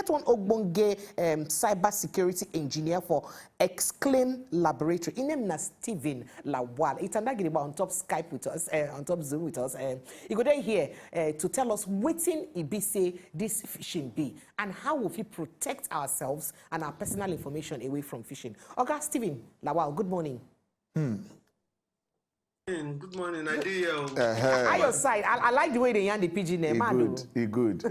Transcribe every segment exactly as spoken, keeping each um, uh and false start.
get one ogbonge um, cyber security engineer for Exclaim Laboratory. His name na Stephen Lawal. It's another gidigba on top Skype with us, uh, on top Zoom with us. Um, you go there here uh, to tell us wetin e be say this phishing be and how we fit protect ourselves and our personal information away from phishing. Oga Stephen Lawal, good morning. Good morning. I dey here. How your side? I, I like the way they yarn the pidgin name. E good. E good.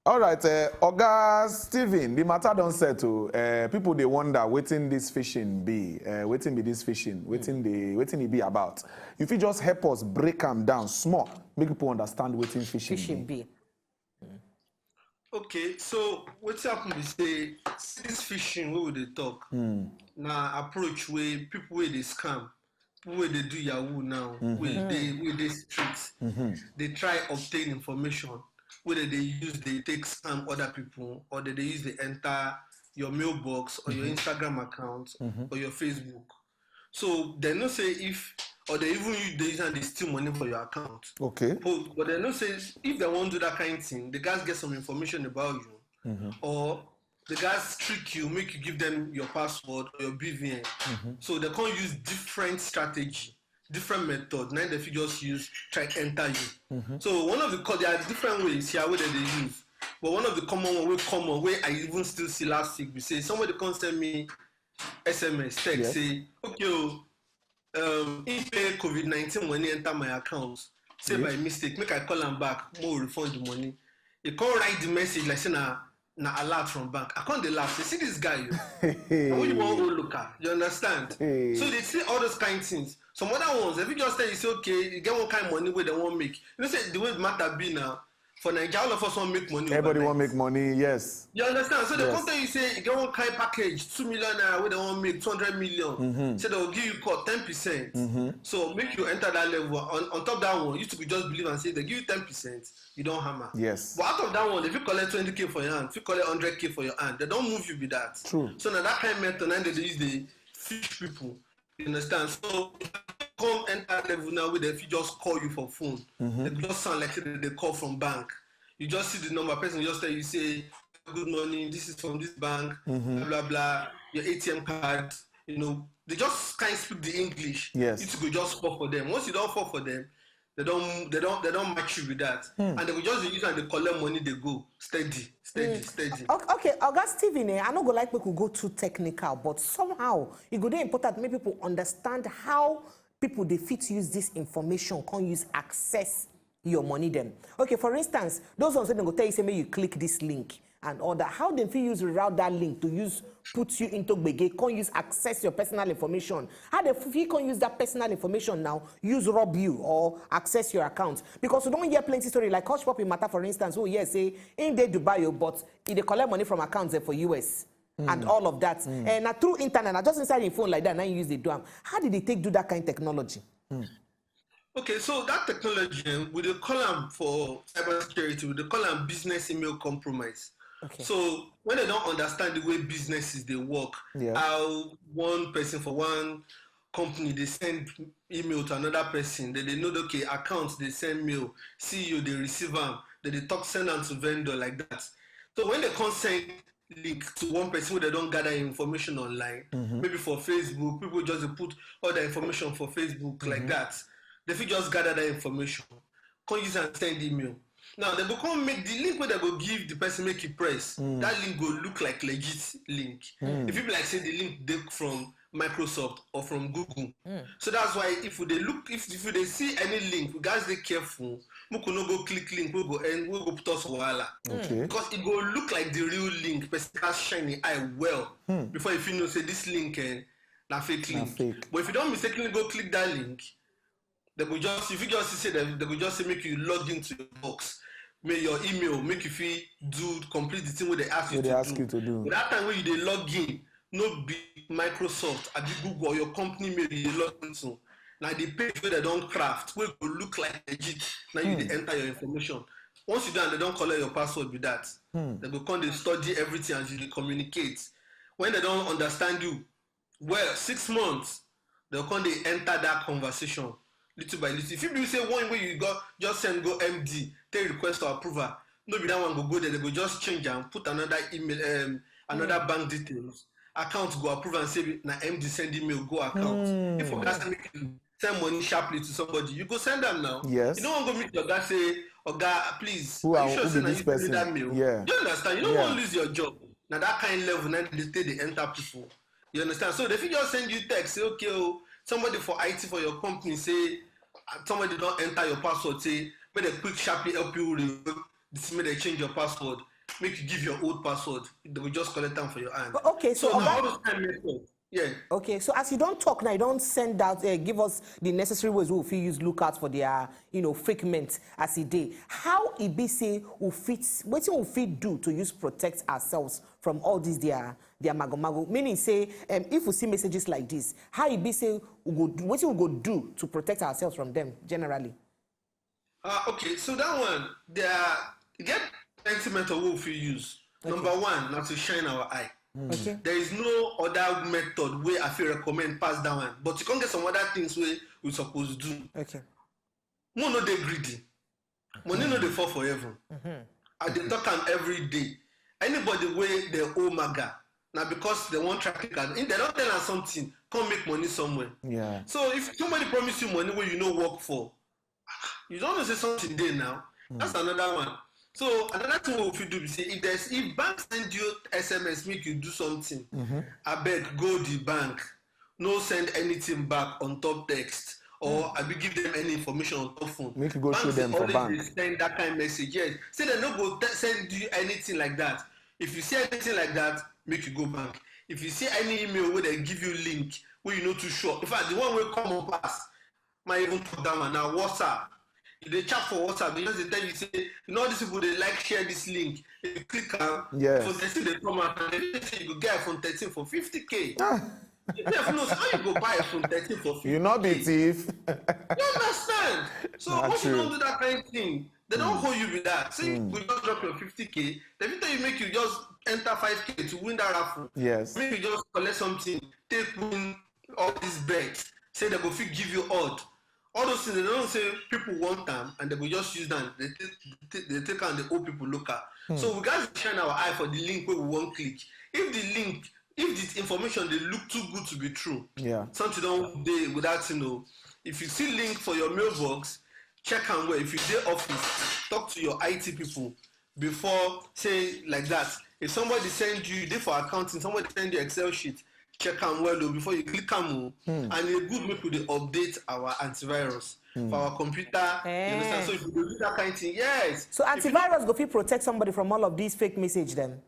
All right, uh, Oga Stephen, the matter don settle. Uh, people dey wonder wetin this phishing be. Uh, wetin be this phishing? Wetin dey wetin e be about? You fit just help us break am down small, make people understand wetin phishing Phishing be. be. Okay, so wetin happen be say, see this phishing wey we dey talk, na approach wey people wey dey scam, people wey dey do yahoo now, wey dey wey dey street, dey try obtain information wey dem dey use dey take scam other people, or dem dey use dey enter your mailbox or your Instagram account or your Facebook. So dem know say if, or dem even use dey use am dey steal money for your account. Okay. But, but dem know say if dem wan do that kind thing, dem gats get some information about you, or dem gats trick you, make you give them your password or your B V N. So dem come use different strategy, different method. Na dem fit just use try enter you. So one of the co- there are different ways here wey dem dey use. But one of the common one wey common wey I even still see last week be say somebody come send me S M S text Yes. say, okay o, um, he pay COVID nineteen money enter my account. Say by mistake, make I call am back, make we refund the money. He come write the message like say na na alert from bank. I come dey laugh say, see this guy o. Na who you wan hold local? You understand? So they see all those kind things. Some other ones, if you just tell you say, okay, you get one kind money wey dem wan make. You know say the way the matter be now, for Naija, all of us wan make money. Everybody overnight. Wan make money, yes. You understand? So they Yes. Come tell you say you get one kind package, two million naira wey dem wan make, two hundred million. Say dem go give you cut ten percent. So make you enter that level. On, on top that one, you to be just believe and say they give you ten percent, you don hammer. Yes. But out of that one, if you collect twenty K for your hand, if you collect hundred K for your hand, dem don move you be that. True. So na that kind method na dem dey use dey fish people. You understand? So if you come enter level now wey dem fit just call you for phone. Dem go just sound like say dem dey call from bank. You just see the number, person just tell you say, good morning, this is from this bank, blah blah blah, your A T M card. You know, dem just kind speak the English. Yes. You to go just fall for them. Once you don fall for them, dem don dem don dem don match you with that, and dem go just dey use am dey collect money dey go steady, steady, steady. Okay, okay, Oga Stephen, eh, I no go like make we go too technical, but somehow e go dey important make people understand how people dey fit use this information, come use access your money dem. Okay, for instance, those ones wey dem go tell you say make you click this link and all that, how dem fit use reroute that link to use put you into gbege, come use access your personal information? How dem fit come use that personal information now, use rob you or access your account? Because we don hear plenty story like Hush Puppy matter, for instance, wey we hear say im dey Dubai o, but e dey collect money from accounts dem for U S and all of that. And na through internet, na just inside im phone like that, na im use dey do am. How did they take do that kind technology? Okay, so that technology, eh, we dey call am for cyber security, we dey call am business email compromise. Okay. So when dem don understand the way businesses dey work, Yeah. How one person for one company dey send email to another person, dem dey know, okay, accounts dey send mail, C E O dey receive am, dem dey talk send am to vendor like that. So when dem come send link to one person wey dem don gather information online, maybe for Facebook, people just dey put all their information for Facebook like that. Dem fit just gather that information, come use am send email. Now dem go come make the link wey dem go give the person make e press. That link go look like legit link. If e be like say the link dey from Microsoft or from Google. So that's why if we dey look, if, if we dey see any link, we gats dey careful. Make we no go click link wey go end, wey go put us for wahala. Okay. Because e go look like the real link, person gats shine im eye well before you fit know say this link, eh, na fake Na link. Fake. But if you don mistakenly go click that link, dem go just, if you just see say dem, dem go just say make you log into your box, make your email, make you fit do complete the thing wey dem ask you Wey to dem ask do. You to do. But that time wey you dey log in, no be Microsoft abi Google or your company mail you dey log into. Na the page wey dem don craft wey go look like legit, na you dey enter your information. Once you do am, dem don collect your password be that. Dem go come dey study everything as you dey communicate. When dem don understand you well, six months, dem come dey enter that conversation little by little. If you be say one wey you go just send go M D, take request for approval, No be that one go go there, they go just change and put another email, um, another bank details. Account go approve and say na M D send email go account. If Oga say make you send money sharply to somebody, you go send them now. Yes. You don't want to go meet your guy say, "Oga, please, Who are I- you sure who say be na this you send me person?" That mail?" Yeah. You understand? You don't Yeah. want to lose your job. Now that kind level, now they stay they enter people. You understand? So if you just send you text, say, "Okay, oh, somebody for I T for your company say, uh, somebody don't enter your password, say, make a quick sharply help you rework this, make they change your password, make you give your old password." They will just collect them for your hand. But okay, so so now Oga- all those kind of methods. Yeah. Okay, so as you don't talk now, you don't send out, uh, give us the necessary ways we fit use look out for their, you know, fake mint as e dey. How e be say we fit, wetin we fit do to use protect ourselves from all these their their mago mago? Meaning say, um, if we see messages like this, how e be say we go do, wetin we go do to protect ourselves from them generally? Uh, okay, so that one, there are, you get plenty method we fit use. Number one, now to shine our eye. Okay. There is no other method where I feel recommend pass that one. But you can get some other things where we supposed to do. Okay. Mo no dey greedy. Money no dey fall for heaven. I dey talk am every day. Anybody wey dey owe maga, na because they wan try take am. If they don tell am something, come make money somewhere. Yeah. So if somebody promise you money wey you no work for, you don know say something dey now. That's another one. So another thing we fit do be say if there's if bank send you S M S make you do something, abeg go the bank. No send anything back on top text or I be give them any information on top phone. Make you go show Banks them dey for always bank. Dey send that kind message. Yes. Say they no go te- send you anything like that. If you see anything like that, make you go bank. If you see any email where they give you link where you know too sure. In fact, the one wey common pass, my even talk that one now. WhatsApp. If they chat for WhatsApp, they just dey tell you say, you know, all these people they like share this link. If you click am, Yes. so they see they come out and they say you go get iPhone thirteen for fifty K. You never know how you go buy iPhone thirteen for fifty K. You not be thief. You understand? So Na once you true. Don't do that kind of thing, they don't hold you with that. Say you just drop your fifty K, they fit tell you make you just enter five K to win that raffle. Yes. Make you just collect something, take win all these bets. Say they go fit give you odd. All those things they don't say people want them and they go just use them. They take they take and they owe people local. So we guys shine our eye for the link where we won't click. If the link, if the information they look too good to be true, Yeah. something don't dey without you know. If you see link for your mailbox, check am well. If you dey office, talk to your I T people before say like that. If somebody send you, you dey for accounting, somebody send you Excel sheet, check am well o before you click am o. And e good make we dey update our antivirus for our computer. You understand? So if you dey do that kind thing, yes. So If you antivirus go fit protect somebody from all of these fake message then?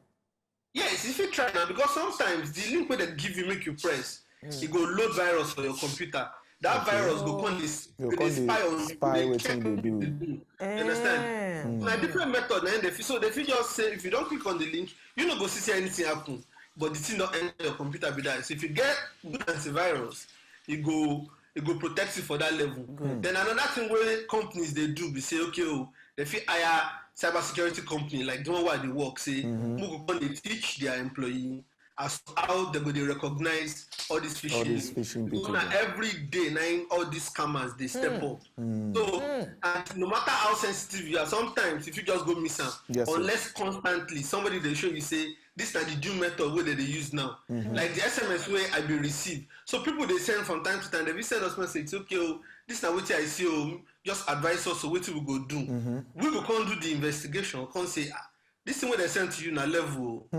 Yes, if you try now, because sometimes the link where they give you make you press, it go load virus for your computer. That virus go come dey Go dey come dey spy on spy dey wetin check you dey do. You understand? Na different method na im dey fit so they fit just say if you don click on the link, you no go see say anything happen, but the thing don enter your computer be that. So if you get good antivirus, e go e go protect you for that level. Then another thing wey companies dey do be say okay o, they fit hire cybersecurity company like the one wey I dey work say make go come dey teach their employee as to how they go dey recognize all these phishing. All these phishing Because people na dem. Every day na im all these scammers dey step up. So and no matter how sensitive you are, sometimes if you just go miss am, Yes, sir. Unless constantly somebody dey show you say this na the new method wey dem dey use now. Like the S M S wey I bin receive, so people dey send from time to time. Dem fit send us message say okay o, this na wetin I see o, just advise us on wetin we go do. We go come do the investigation, come say ah, this thing wey dem send to you na level o.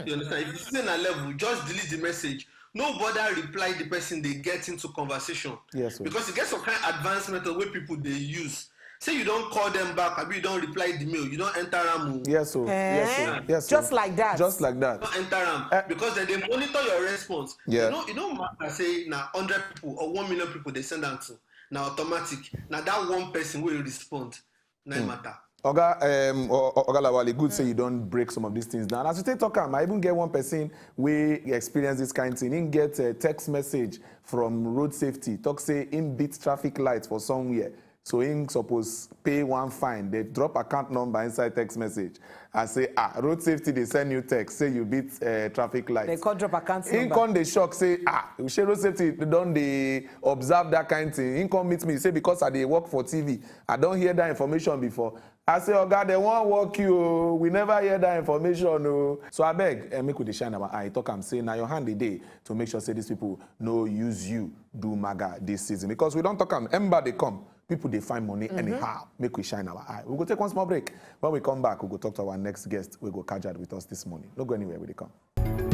You understand? If you see say na level, just delete the message. No bother reply the person dey get into conversation. Yes, sir. Because e get some kind advanced method wey people dey use. Say you don call them back, abi you don reply the mail, you don enter am o. Yes, sir. Yes, sir. Eh? Yes, sir. Just like that. Just like that. Don enter am Eh. Because dem dey monitor your response. Yeah. You know, you know matter say na hundred people or one million people dey send am to. Na automatic. Na that one person wey respond. Na im matter. Oga, um, O- O- Oga Lawali, good say you don break some of these things down. As you take talk am, I even get one person wey experience this kind thing. He get a text message from road safety, talk say him beat traffic light for somewhere. So he suppose pay one fine. They drop account number inside text message. I say, ah, road safety, they send you text, say you beat uh, traffic light. They call drop account He number. Come the shock, say, ah, we say road safety, they don't they observe that kind thing. He come meet me, say, because I dey work for T V, I don't hear that information before. I say, Oga, they won't work you. Oh. We never hear that information. Oh. So I beg, eh, make we dey shine our eye. Talk am say, now your hand the day to make sure say these people no use you do maga this season. Because we don't talk am, ember they come. People they find money anyhow. Make we shine our eye. We go take one small break. When we come back, we go talk to our next guest. We go catch with us this morning. No go anywhere with the come.